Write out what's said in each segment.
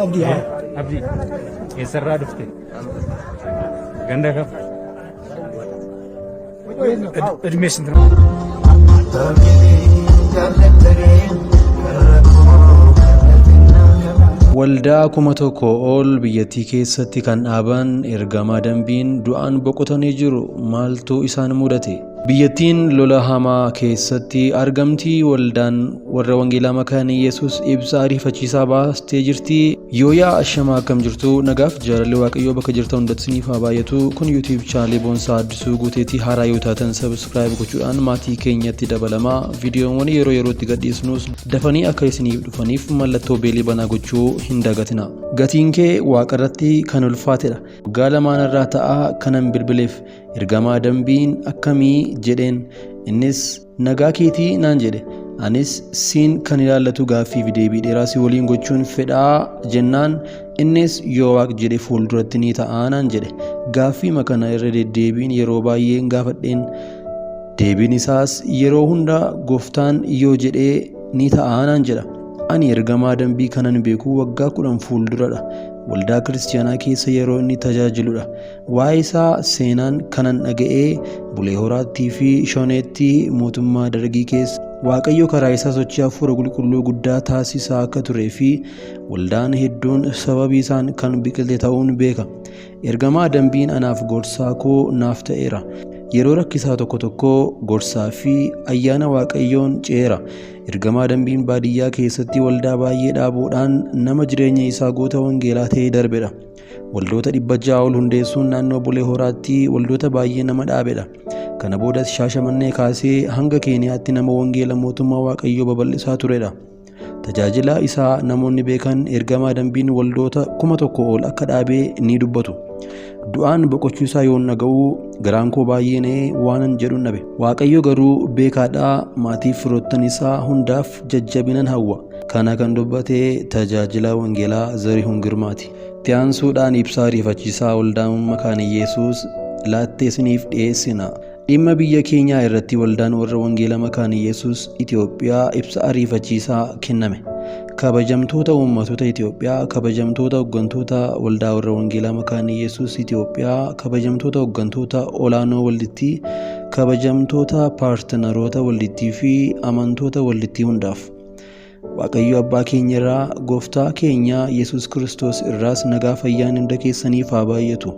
Abdii haa. Abdii, eessarraa dhufte? Ganda kam? እድሜ ስንት ነው? Waldaa 1000 ol biyyattii keessatti kan dhaaban Ergamaa Dambiin du'aan boqotanii jiru. Maaltu isaan mudate? Biyyattiin lola hamaa keessatti argamti. Waldaan warra Wangeelaa Makaana Yesuus ibsa ariifachiisaa baastee jirti. Yooyaa ashamaa, akkam jirtu? Nagaaf jaalalli Waaqayyoo bakka jirtan hundatti isiniif haa baay'atu. Kun YouTube chaanalii Boonsaa Addisuu Guuteetii. Haaraa yoo taatan subscribe gochuudhaan maatii keenyatti dabalamaa. Viidiyoowwan yeroo yerootti gadhiisnus dafanii akka isiniif dhufaniif mallattoo beelii banaa gochuu hin dagatina. Gatiin kee waaqarratti kan ulfaatedha. Waggaa lamaan irraa ta'a kanan bilbileef. Ergamaa Dambiin akkamii jedheen. Innis nagaa keetii naan jedhe. Anis siin kan ilaallatu gaaffii fi deebii dheeraa si waliin gochuun fedhaa jennaan, innis yoo Waaq jedhe fuulduratti ni ta'a naan jedhe. Gaaffii kana irra deddeebiin yeroo baay'een gaafadheen. Deebiin isaas yeroo hunda Gooftaan yoo jedhee ni ta'a naan jedha. Ani Ergamaa Dambii kanan beeku waggaa 10 fuulduradha. Waldaa kiristiyaanaa keessa yeroo inni tajaajiludha. Waa'ee isaa seenaan kanan dhaga'ee Bulee Horaattii fi Shoneetti mootummaa Dargii keessa Waaqayyo karaa isaa sochii hafuura qulqulluu guddaa taasisaa akka turee fi waldaan hedduun sababii isaan kan biqilte ta'uun beeka. Ergamaa Dambiin anaaf gorsaa koo naaf ta'eera. Yeroo rakkisaa tokko tokko gorsaa fi ayyaana Waaqayyoon ce'eera. Ergamaa Dambiin baadiyyaa keessatti waldaa baay'ee dhaabuudhaan nama jireenya isaa goota wangeelaa ta'ee darbedha. Waldoota 600 ol hundeessuun naannoo Bulee Horaatti waldoota baay'ee nama dhaabedha. Kana boodas Shaashamannee kaasee hanga Keeniyaatti nama wangeela mootummaa Waaqayyoo babal'isaa turedha. Tajaajila isaa namoonni beekan Ergamaa Dambiin waldoota 1000 ol akka dhaabee ni dubbatu. Du'aan boqochuu isaa yoon dhaga'u garaan koo baay'ee na'ee waanan jedhuun dhabe. Waaqayyo garuu beekaadhaa, maatiif firoottan isaa hundaaf jajjabinan hawwa. Kana kan dubbate tajaajilaa wangeelaa Zarihun Girmaati. Itti aansuudhaan ibsa ariifachiisaa Waldaan Makaana Yesuus laatte isiniif dhiyeessina. Dhimma biyya keenyaa irratti Waldaan Warra Wangeela Makaana Yesuus Itoophiyaa ibsa ariifachiisaa kenname. Kabajamtoota uummattoota Itoophiyaa, kabajamtoota hooggantoota Waldaa Warra Wangeelaa Makaana Yesuus Itoophiyaa, kabajamtoota hooggantoota olaanoo waldittii, kabajamtoota paartinaroota waldittii fi amantoota waldittii hundaaf. Waaqayyo Abbaa keenya irraa, Gooftaa keenya Yesuus Kiristoos irraas nagaa fayyaan hunda keessaniif haa baay'atu.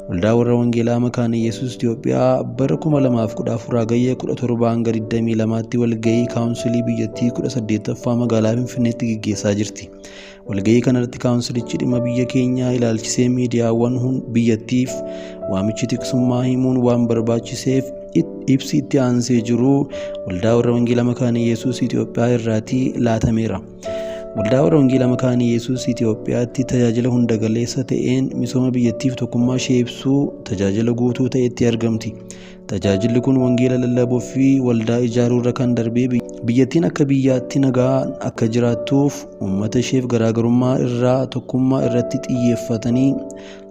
Waldaa Warra Wangeelaa Makaana Yesuus Itoophiyaa bara 2014 Hagayya 17 hanga 22tti walgahii kaawunsilii biyyattii 18ffaa magaalaa Finfinneetti geggeessaa jirti. Walgahii kanarratti kaawunsilichi dhimma biyya keenyaa ilaalchisee miidiyaawwan biyyattiif waamichi tiksummaa himuun waan barbaachiseef ibsi itti aansee jiru Waldaa Warra Wangeela Makaana Yesuus Itoophiyaa irraatii laatameera. Waldaa Warra Wangeela Makaana Yesuus Itoophiyaatti tajaajila hunda galeessa ta'een misooma biyyattiif tokkummaa ishee ibsuu tajaajila guutuu ta'etti argamti. Tajaajilli kun wangeela lallabuu fi waldaa ijaaruu irra kan darbee biyyattiin akka biyyaatti nagaan akka jiraattuuf uummata isheef garaagarummaa irraa tokkummaa irratti xiyyeeffatanii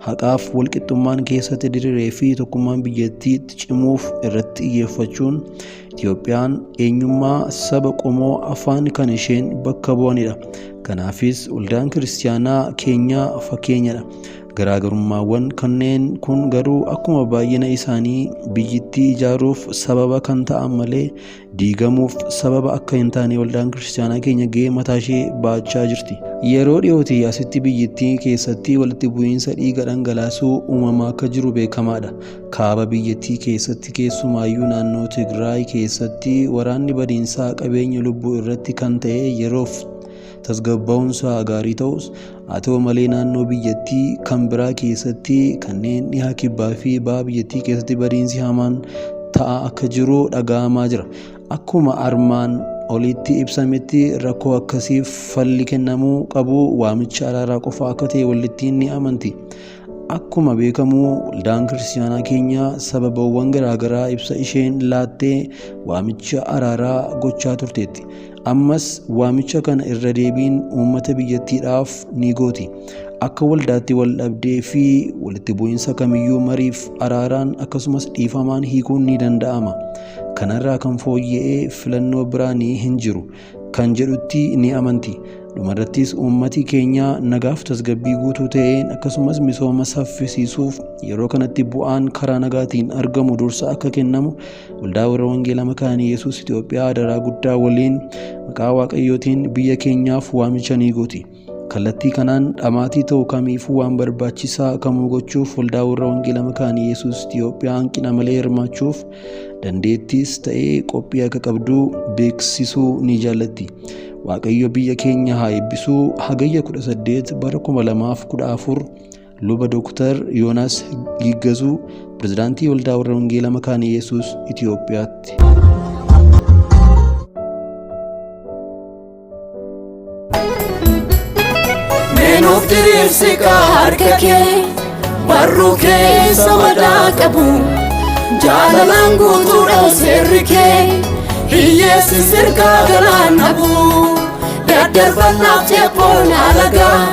haqaaf walqixxummaan keessatti diriiree fi tokkummaan biyyattii cimuuf irratti xiyyeeffachuun Itoophiyaan eenyummaa saba, qomoo, afaan kan isheen bakka bu'anidha. Kanaafis waldaan kiristiyaanaa keenya fakkeenyadha. Garaagarummaawwan kanneen kun garuu akkuma baay'ina isaanii biyyittii ijaaruuf sababa kan ta'an malee diigamuuf sababa akka hin taane waldaan kiristiyaanaa keenya gahee mataa ishee ba'achaa jirti. Yeroo dhiyootii asitti biyyittii keessatti walitti bu'iinsa dhiiga dhangalaasuu uumamaa akka jiru beekamaadha. Kaaba biyyattii keessatti, keessumaayyuu naannoo Tigraay keessatti waraanni badiinsaa qabeenya lubbuu irratti kan ta'e yeroof tasgabbaa'uunsaa gaarii ta'us, haa ta'u malee naannoo biyyattii kan biraa keessatti kanneen dhiha, kibbaa fi baha biyyattii keessatti badiinsi hamaan ta'aa akka jiru dhaga'amaa jira. Akkuma armaan olitti ibsametti rakkoo akkasiif falli kennamuu qabu waamicha araaraa qofa akka ta'e waldittiin ni amanti. Akkuma beekamu waldaan kiristiyaanaa keenya sababawwan garaagaraa ibsa isheen laattee waamicha araaraa gochaa turteetti. Ammas waamicha kana irra deebiin uummata biyyattiidhaaf ni gooti. Akka waldaatti wal dhabdee fi walitti bu'iinsa kamiyyuu mariif, araaraan akkasumas dhiifamaan hiikuun ni danda'ama. Kanarraa kan fooyya'ee filannoo biraan hin jiru kan jedhutti ni amanti. Dhumarrattis uummati keenya nagaaf tasgabbii guutuu ta'een akkasumas misooma saffisiisuuf yeroo kanatti bu'aan karaa nagaatiin argamu dursa akka kennamu Waldaa Warra Wangeelaa Makaana Yesuus Itoophiyaa adaraa guddaa waliin maqaa Waaqayyootiin biyya keenyaaf waamicha ni gooti. Kallattii kanaan dhamaatii ta'u kamiifuu waan barbaachisaa kamuu gochuuf Waldaa Warra Wangeelaa Makaana Yesuus Itoophiyaa hanqina malee hirmaachuuf dandeettiis ta'ee qophii akka qabdu beeksisuu ni jaallatti. Waaqayyo biyya keenya haa eebbisu. Hagayya 18 bara 2014 Luba Dooktar Yoonaas Giggazuu, Pirezidaantii Waldaa Warra Wangeelaa Makaana Yesuus Itoophiyaatti. Meenuuf diriirsi harka kee, barruu keessa madaa qabu, jaalalaan guutuudha seerri kee, hiyyeessi sirkaa galaan dhabu, daddarbannaaf ceephoon alagaa.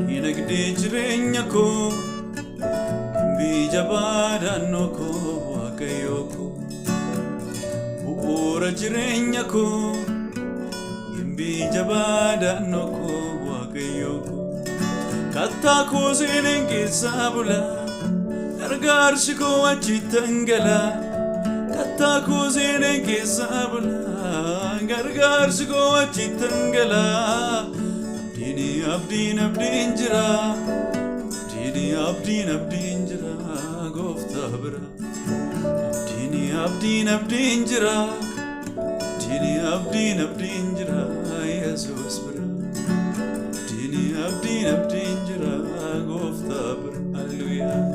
Dinagdee jireenya koo, gimbii jabaa daannoo koo, Waaqayyoo koo. Bu'uura jireenya koo, gimbii jabaa daannoo koo, Waaqayyoo koo. Kattaa koo seeneen keessaa bula, gargaarsi koo achitti dhangala. Kattaa koo seeneen keessaa bula, gargaarsi koo achitti dhangala. Abdiin, abdiin, abdiin jira. Abdiin, abdiin, abdiin jira gooftaa bira. Abdiin, abdiin, abdiin jira. Abdiin, abdiin, abdiin jira Yesuus bira. Abdiin, abdiin, abdiin jira gooftaa bira. Halleluuyaa.